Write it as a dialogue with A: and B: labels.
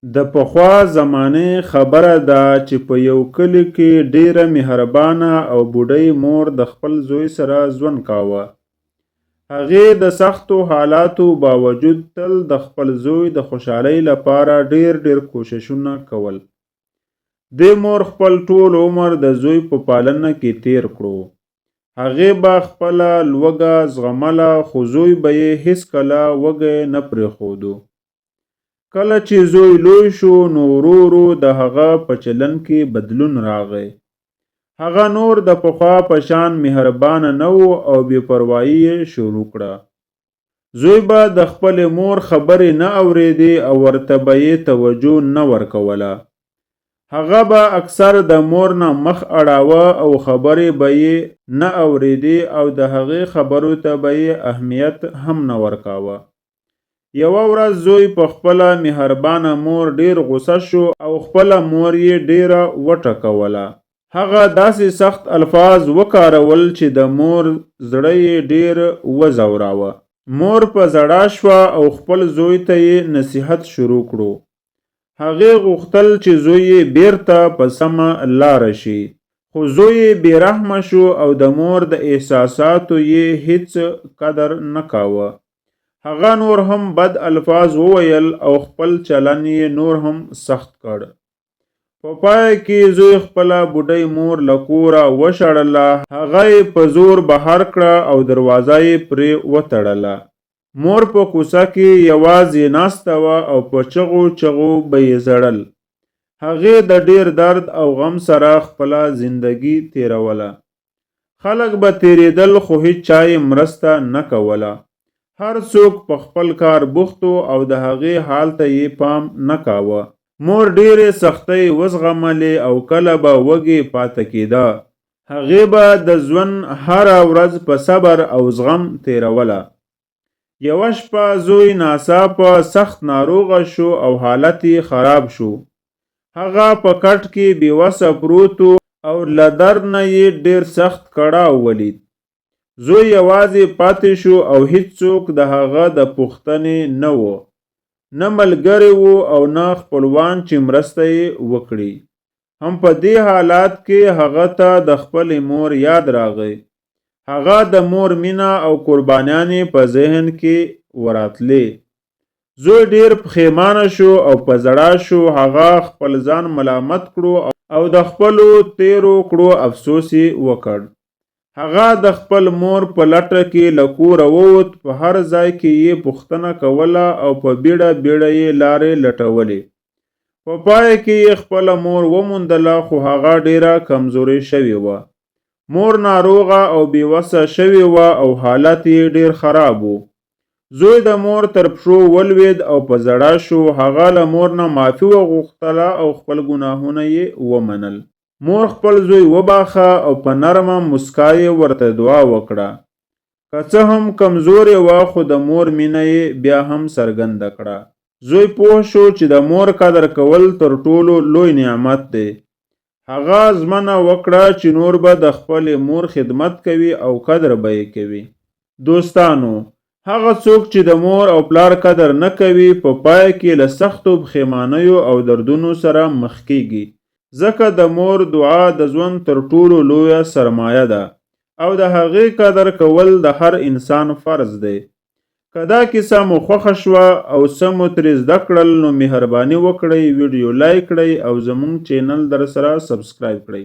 A: د پخوا زمانې خبره ده چې په یو کلي کې ډېره مهربانه او بوډۍ مور د خپل زوی سره ژوند کاوه. هغې د سختو حالاتو باوجود تل د خپل زوی د خوشحالۍ لپاره ډېر ډېر کوششونه کول. دې مور خپل ټول عمر د زوی په پالنه کې تېر کړو. هغې به خپله لوږه زغمله، خو زوی به یې هیڅکله وږی نه پرېښودو. کله چې زوی لوی شو، نو ورو ورو د هغه په چلن کې بدلون راغی. هغه نور د پخوا په شان مهربانه نه و او بې پروايي یې شروع کړه. زوی به د خپلې مور خبرې نه اورېدې او ورته به یې توجه نه ورکوله. هغه به اکثر د مور نه مخ اړاوه او خبرې به یې نه اورېدې او د هغې خبرو ته به یې اهمیت هم نه ورکاوه. یوه ورځ زوی په خپله مهربانه مور ډېر غوسه شو او خپله مور یې ډېره وټکوله. هغه داسې سخت الفاظ وکارول چې د مور زړه یې ډېر وځوراوه. مور په ژړا شوه او خپل زوی ته یې نصیحت شروع کړو. هغې غوښتل چې زوی یې بېرته په سمه لاره شي، خو زوی یې بې رحمه شو او د مور د احساساتو یې هیڅ قدر نه کاوه. هغه نور هم بد الفاظ وویل او خپل چلن یې نور هم سخت کړ. په پای کې زوی خپله بوډۍ مور له کوره وشړله، هغه یې په زور بهر کړه او دروازه یې پرې وتړله. مور په کوڅه کې یوازې ناسته وه او په چغو چغو به یې ژړل. هغې د ډېر درد او غم سره خپله زندګي تېروله. خلک به تېرېدل، خو هیچا یې مرسته نه کوله. هر څوک په خپل کار بوخت و او د هغې حال ته یې پام نه کاوه. مور ډېرې سختۍ وزغملې او کله به وږې پاته کېده. هغې به د ژوند هره ورځ په صبر او زغم تېروله. یوه شپه زوی ناڅاپه سخت ناروغه شو او حالت یې خراب شو. هغه په کټ کې بې وسه پروت و او له درد نه یې ډېر سخت کړاو ولید. زوی یوازې پاتې شو او هیڅوک د هغه د پوښتنې نه و. نه ملګری و او نه خپلوان چې مرسته یې وکړي. هم په دې حالات کې هغه ته د خپلې مور یاد راغی. هغه د مور مینه او قربانیانې په ذهن کې وراتلې. زوی ډېر پښېمانه شو او په ژړا شو. هغه خپل ځان ملامت کړو او د خپلو تېرو کړو افسوس یې وکړ. هغه د خپل مور په لټه کې له کوره ووت، په هر ځای کې یې پوښتنه کوله او په بیړه بیړه یې لارې لټولې. په پای کې یې خپله مور وموندله، خو هغه ډېره کمزورې شوې وه. مور ناروغه او بې وسه شوې وه او حالت یې ډېر خراب و. زوی د مور تر پښو ولوېد او په ژړا شو. هغه له مور نه معافي وغوښتله او خپل ګناهونه یې ومنل. مور خپل زوی وباښه او په نرمه موسکا یې ورته دعا وکړه. که څه هم کمزورې وه، خو د مور مینه یې بیا هم څرګنده کړه. زوی پوه شو چې د مور قدر کول تر ټولو لوی نعمت دی. هغه ژمنه وکړه چې نور به د خپلې مور خدمت کوي او قدر به یې کوي. دوستانو! هغه څوک چې د مور او پلار قدر نه کوي، په پای کې له سختو پښېمانیو او دردونو سره مخ کېږي، ځکه د مور دعا د ژوند تر ټولو لویه سرمایه ده او د هغې قدر کول د هر انسان فرض دی. که دا کیسه مو خوښه شوه او څه مو ترې زده کړل، نو مهرباني وکړئ ویډیو لایک کړئ او زموږ چینل درسره سبسکرایب کړئ.